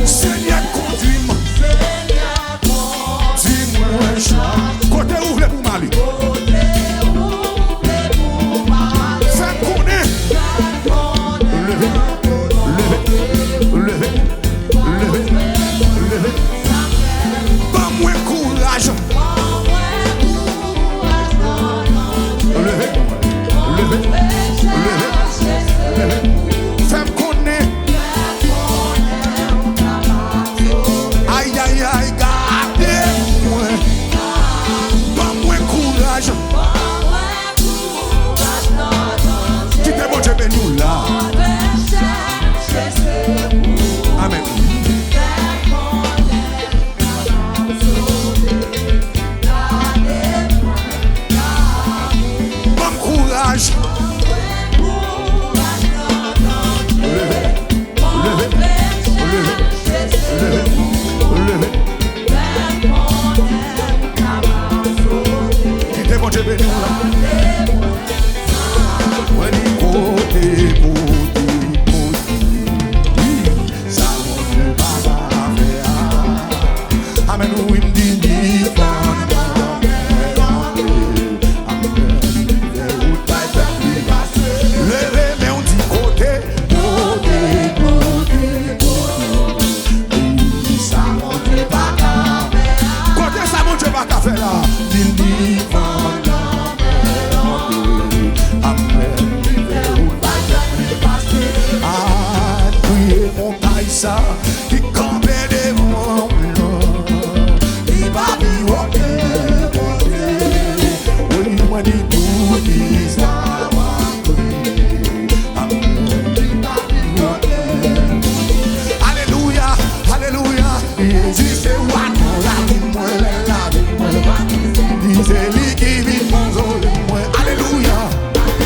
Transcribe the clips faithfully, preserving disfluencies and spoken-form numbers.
Senyè kondui m. Di mwen jan. Kote ou vle pou m ale. Fè m konnen. Leve, leve, leve, leve, leve. Ban mwen kouraj. Leve, leve, leve, leve. Fè m konnen. Ayayay, gade mwen. Ban mwen kouraj. Kite Bondye beni w la. Amèn. Ban m kouraj. Leve, leve, leve, leve, leve. Kite Bondye beni w la. Mwen di kote, kote, kote. Wi, sa Bondye papa fè a. Amèn, wi, m di li fò nan lanmè an. Amèn, li fè wout bay pèp li pase. Leve men w di kote, kote, kote, kote. Wi, sa Bondye pa ka fè a. Kote sa Bondye pa ka fè la. Li, li fò nan lanmè an. Amèn, li fè wout bay pèp li pase. A, kriye mon Ay sa ki kanpe devan mwen, li pa pi wo ke Bondye. Wi, mwen di tout istwa w ap kriye. Amèn. Li pa pi wo ke Bondye. Alelouya, alelouya. Jezi se wa nan lavi mwen, lè lavi mwen. Li se li ki vin konzole mwen. Alelouya.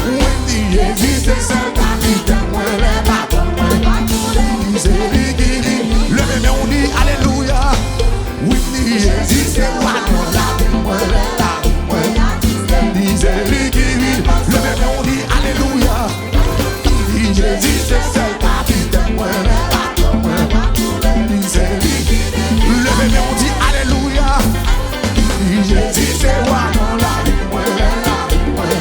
Mwen di Jezi se sèl kapitèn mwen, lè bato mwen pa koule. Li se li ki di, leve men w di alelouya. Wi, m di Jezi se wa nan lavi mwen, lè lavi mwen. Li se li ki di, leve men w di alelouya. Li di Jezi se sèl kapitèn mwen, lè bato mwen pa koule. Li se li ki di, leve men w di alelouya. Li di Jezi se wa nan lavi mwen, lè lavi mwen.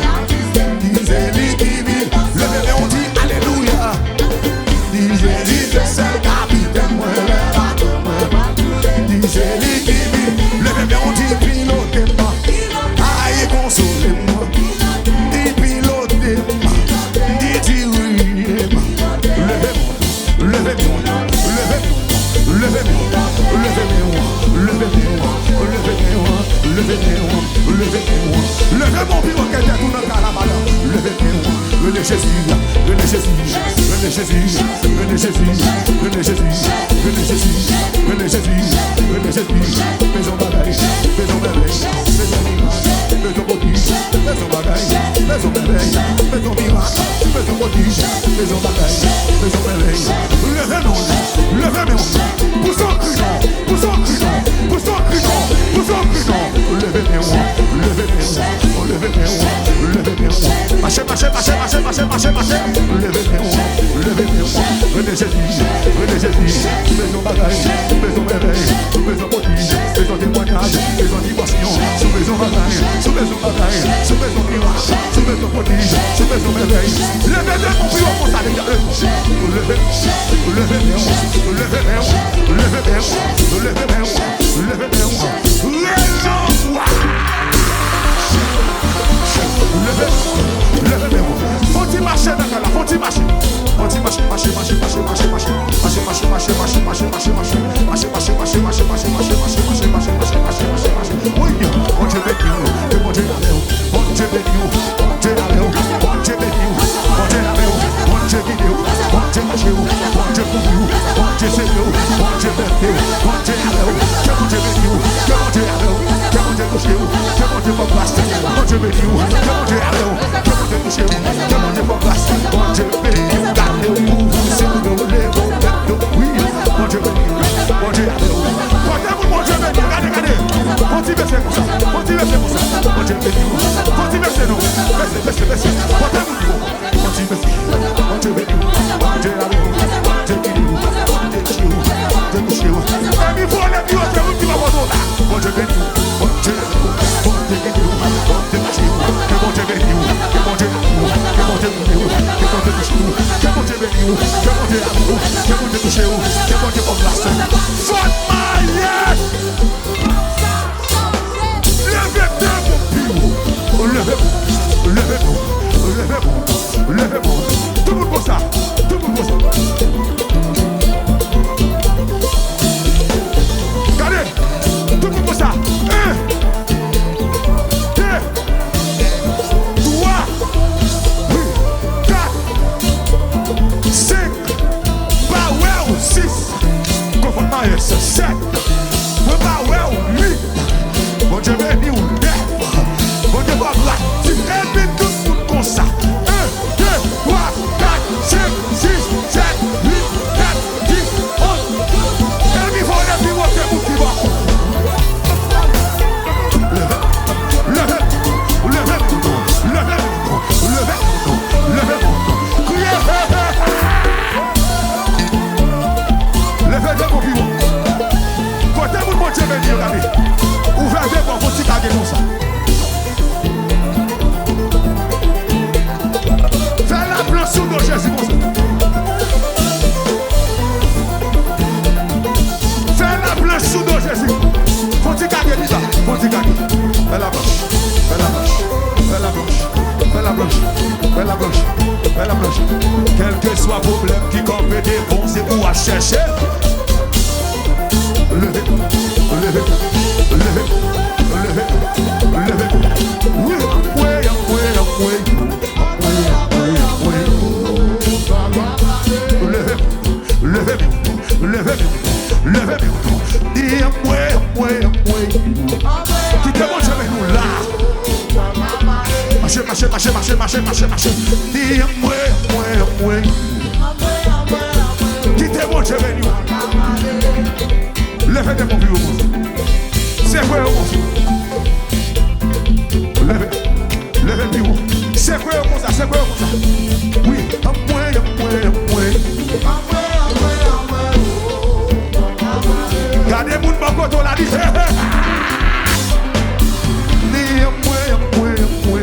Li se li ki vin, leve men w di alelouya. Li di Jezi se sèl kapitèn mwen, lè bato mwen pa koule. Li se li ki vin, leve men w di pilote m. Ay konsole m. Li pilote m. Li dirije m. Leve men w. Leve men w, leve men w, leve men w, leve men w, leve men w, leve men w, leve men w, leve men w, leve men w, pi wo ke tèt ou nan kay la, madanm. Leve men w, rele Jezi, rele Jezi, rele Jezi, rele Jezi, rele Jezi, rele Jezi, rele Jezi, rele Jezi, fè yon bagay, fè yon mèvèy, fè yon mirak, fè yon pwodij, fè yon bagay, fè yon mèvèy, fè yon mirak, fè yon pwodij, fè yon bagay, fè yon mèvèy. Leve men w, leve men w. Pouse yon kri non, pouse yon kri non, pouse yon kri non, pouse yon kri non. Leve men w, leve men w, leve men w, leve men w. Mache, mache, mache. Leve men w, leve men w. Rele Jezi, rele Jezi. Ou bezwen bagay, ou bezwen mèvèy, ou bezwen pwodij, ou bezwen temwanyaj, ou bezwen divòs. Si w bezwen bagay, si w bezwen bagay, si w bezwen mirak, si w bezwen pwodij, si w bezwen mèvèy, leve de men w pi wo konsa, leve, leve, leve men w, leve men w, leve men w, leve men w, leve men w. Leve, leve men w. Fò w ti mache nan kay la, fò w ti mache. Fò w ti mache, mache, mache. Wi, Bondye beni w, ke Bondye avè w, Bondye beni w, Bondye avè w, Bondye beni w, Bondye avè w, Bondye gide w, Bondye kache w, Bondye kouvri w, Bondye sere w, Bondye bète w, Bondye avè w, ke Bondye beni w, ke Bondye avè w, ke Bondye touche w, ke Bondye fè w gras, Bondye beni w, ke Bondye avè w, ke Bondye touche w, ke Bondye fè w gras, Bondye beni w, gade w, kouvri w, sere w, leve w, bète w, wi, Bondye beni w, Bondye avè w. Kote moun Bondye beni, gade, gade. Fò w ti bese konsa, fò w ti bese konsa. Bondye beni w. Fò w ti bese non. Bese, bese, bese. Kote moun yo. Fò w ti bese. Bondye beni w. Bondye avè w. Bondye gide w. Bondye touche w. Bondye Vole pi wo ke moun ki pa kote w la. Bondye beni w. Bondye beni w. Bondye beni w. Bondye kache w. Ke Bondye beni w. Ke Bondye beni w. Ke Bondye beni w. Ke Bondye touche w. Ke Bondye beni w. Ke Bondye lave w. Ke Bondye touche w. Ke Bondye ba w gras. Fòt Mayès! Leve de bon pi wo. Leve bon. Leve bon. Leve bon. Leve bon. Tout moun konsa. Tout moun konsa. Gade. Tout moun konsa. En, de, twa, kat, senk, pa wè w, sis, konfòt Mayès, sèt, mwen pa wè w, uit. Bondye beni w, nèf. Bondye ba w gras, dis. Epi tout moun konsa. En, de, twa, kat, senk, sis, sèt, uit, nèf, dis, onz. Epi vole pi wo ke moun ki bò. Leve, leve, leve, leve, leve, leve, leve. Kriye. Leve de bò pi wo. Kote moun Bondye beni yo, gade. Ouvè de bò, fon ti kage konsa. Fè laplanch sou do Jezi konsa. Fè laplanch sou do Jezi. Fon ti kage pi ba. Fon ti kage. Fè laplanch. Fè laplanch. Fè laplanch. Fè laplanch. Fè laplanch. Fè laplanch. Kèlkeswa pwoblèm ki kanpe devan w, se ou a chèche. Leve, leve, leve, leve, leve. Wi, anmwe, anmwe, anmwe. Anmwe, anmwe, anmwe. Leve, leve, leve, leve. Di anmwe, anmwe, anmwe. Kite Bondye beni w la. Mache, mache, mache. Di anmwe, anmwe, anmwe. Kite Bondye beni w. Leve de bò pi wo konsa. Sekwe yo konsa. Leve. Leve pi wo. Sekwe yo konsa, sekwe yo konsa. Wi, anmwe, anmwe, anmwe. Gade moun bò kote w la, di, he, he. Di anmwe, anmwe, anmwe.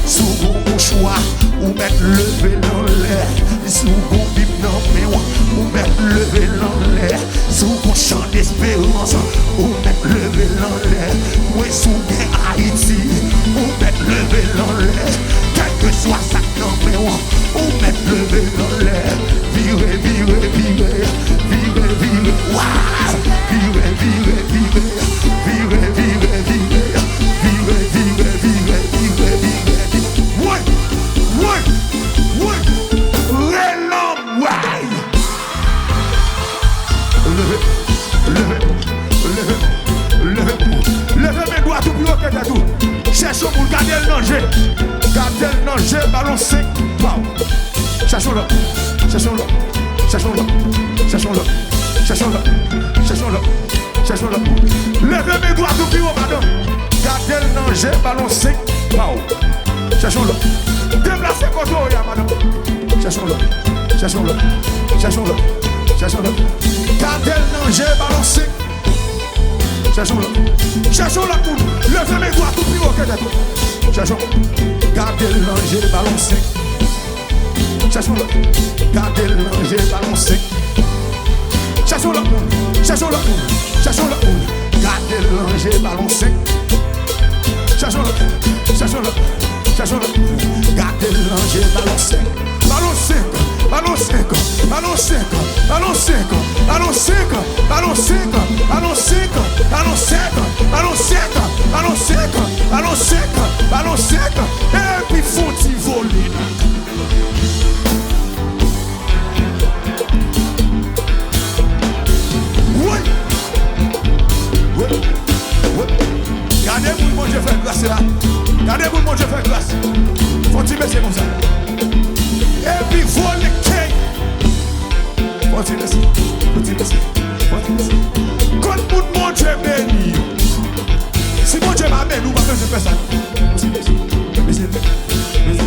Si w gon mouchwa, ou mèt leve l anlè. Si w gon Bib nan men w, ou mèt leve l anlè. Si w gon chan desperans, ou mèt leve l anlè. Mwen, si w gen Ayiti, ou mèt leve l anlè. Kèlkeswa sa k nan men w, ou mèt leve l anlè. Vire, vire, vire. Vire, vire, wa! Vire, vire, vire. Vire, vire, vire. Vire, vire, vire, vire, vire, vire. Woy! Woy! Woy! Relanm, woy! Leve, leve, leve, leve. Leve men dwat ou pi wo ke tèt ou. Chèche yon moun, gade l nan je. Gade l nan je, ba l yon senk pa w. Chèche yon lòt. Chèche yon lòt. Chèche yon lòt. Chèche yon lòt. Chèche yon lòt. Chèche yon lòt. Chèche yon lòt. Leve men dwat ou pi wo, madanm. Gade l nan je, ba l yon senk pa w. Chèche yon lòt. Deplase kote w ye a, madanm. Chèche yon lòt. Chèche yon lòt. Chèche yon lòt. Chèche yon lòt. Gade l nan je, ba l yon senk. Chèche yon lòt. Chèche yon lòt moun. Leve men dwat ou pi wo ke tèt ou. Chèche yon. Gade l nan je, ba l yon senk. Chèche yon lòt. Gade l nan je, ba l yon senk. Chèche yon lòt moun. Chèche yon lòt moun. Chèche yon lòt moun. Gade l nan je, ba l yon senk. Chèche yon lòt. Chèche yon lòt. Chèche yon lòt moun. Gade l nan je, ba l yon senk. Ba l yon senk. Ba l yon senk. Ba l yon senk. Epi fon ti vole. Woy! Woy! Woy! Gade moun Bondye fè gras la. Gade moun Bondye fè gras. Fon ti bese konsa. Epi vole kèy. Fon ti bese. Fon ti bese. Fon ti bese. Kot moun Bondye beni yo. Si Bondye pa beni w, ou pa bezwen fè sa. Fon ti bese. Bese. Bese.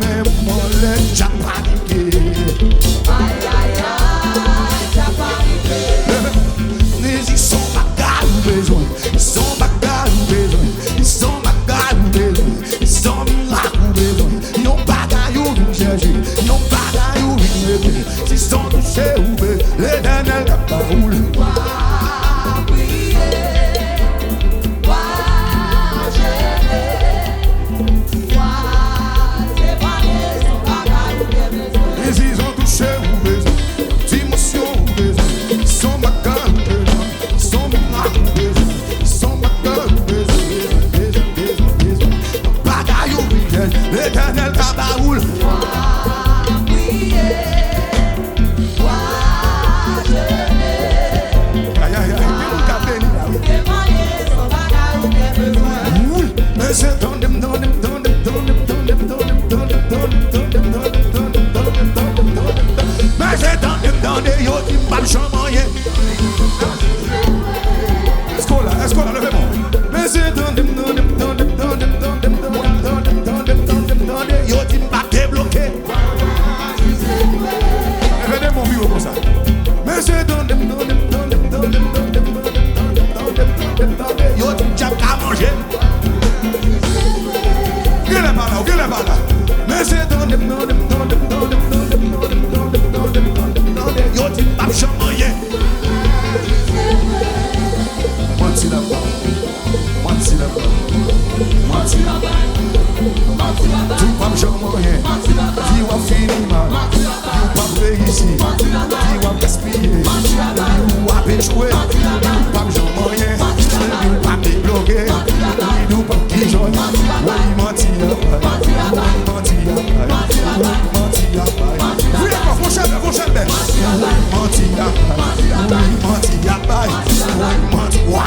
men mwen lè dja panike. Ay, ay, ay, dja panike. Mezi se yon bagay ou bezwen, se yon bagay ou bezwen, se yon bagay ou bezwen, se yon mirak ou bezwen, yon bagay ou vin chèche, yon bagay ou vin rete. Si se yon touche ou bezwen, Letènèl ka ba ou l. Wa priye, wa jene, wa temwanye se yon bagay ou te bezwen. Mezi se yon touche ou bezwen, dimansyon ou bezwen, se yon bagay ou bezwen, se yon mirak ou bezwen, se yon bagay ou bezwen, bezwen, bezwen, bezwen. Bagay ou vin chèche, Letènèl ka ba ou l. Wa priye, wa Yo di m p ap janm anyen. Manti l ap bay. Manti l ap bay. Manti l ap bay. Di w p ap janm anyen. Di w ap fini mal. Di w p ap reyisi. Di w ap gaspiye. Di w ap echwe. Di w p ap janm anyen. Di w p ap debloke. Di w p ap kichòy. Woy, manti ap bay. Woy, manti ap bay. Woy, manti ap bay. Vire kò, fon chèlbè, fon chèlbè. Woy, manti ap bay. Woy, manti ap bay. Woy, manti. Wa!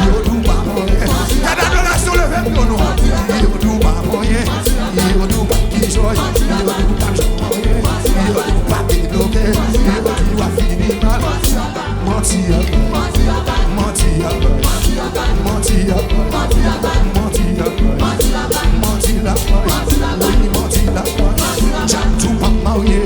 Yo di w pa manyen. Gade adorasyon leve pye w non. Yo di w pa manyen. Yo di w pa kichòy. Yo di w pa janm manyen. Yo di w pa debloke. Yo di w ap fini mal. Manti ap bay. Manti ap bay. Manti ap bay. Manti ap bay. Manti l ap bay. Wi, manti l ap bay. Djab di w p ap marye.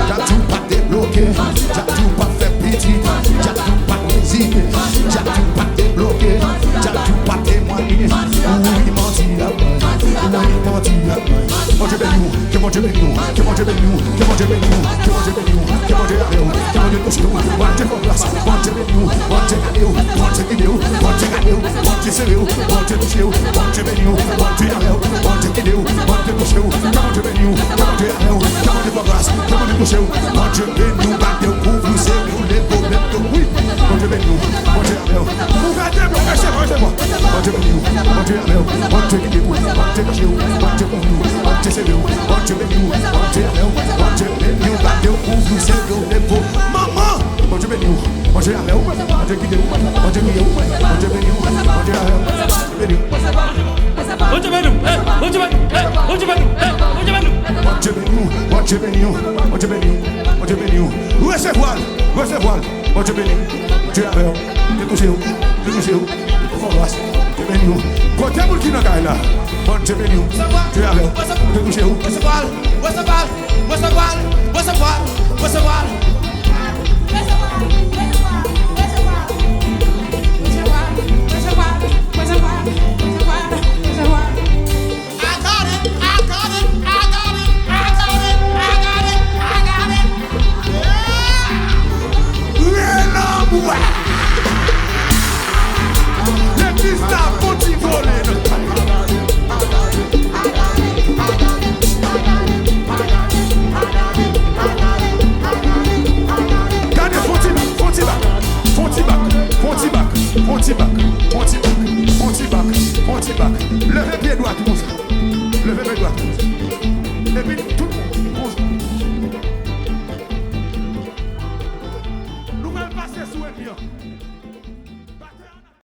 Djab di w p ap debloke. Djab di w p ap fè pitit. Djab di w p ap rezide. Djab di w p ap debloke. Djab di w p ap temwanye. Wi, manti l ap bay. Wi, manti l ap bay. Bondye beni w. Ke Bondye beni w. Ke Bondye beni w. Ke Bondye beni w. Ke Bondye beni w. Ke Bondye avè w. Ke Bondye touche w. Bondye fè w gras. Bondye beni w. Bondye gade w. Bondye gide w. Bondye gade w. Bondye sere w. Bondye touche w. Bondye beni w. Bondye avè w. Bondye gide w. Bondye touche w. Ke Bondye beni w. Ke Bondye avè w. Ke Bondye fè w gras. Ke Bondye touche w. Bondye beni w. Gade w, kouvri w, sere w, leve w, leve w, wi. Bondye beni w. Bondye avè w. Ou ka debloke, se bon, se bon. Bondye beni w. Bondye avè w. Bondye gide w. Bondye touche w. Bondye kouvri w. Bondye sere w. Bondye beni w. Bondye avè w. Bondye beni w. Gade w, kouvri w, sere w, leve w. Manman! Bondye beni w. Bondye avè w. Bondye gide w. Bondye giye w. Bondye beni w. Bondye avè w. Bondye beni w. Bondye beni w. Hey, Bondye beni w. Hey, Bondye beni w. Hey, Bondye beni w. Bondye beni w. Bondye beni w. Bondye beni w. Bondye beni w. Resevwa l. Resevwa l. Bondye beni w. Bondye avè w. Bondye touche w. Bondye touche w. Bondye fè w gras. Bondye beni w. Kote moun ki nan kay la? Bondye beni w. Bondye avè w. Bondye touche w. Resevwa l. Resevwa l. Resevwa l. Resevwa l. Resevwa l. Resevwa l. Resevwa l. Resevwa l. Resevwa l. Resevwa l. Resevwa l. I got it, I got it, I got it, I got it, I got it, I got it. Yeah! Rele anbwa! Legliz la fon ti vole nan kay. Gade, fon ti bak, fon ti bak, fon ti bak, fon ti bak, fon ti bak, fon ti bak, fon ti bak, fon ti bak, fon ti bak. Leve pye dwat konsa. Leve men dwat.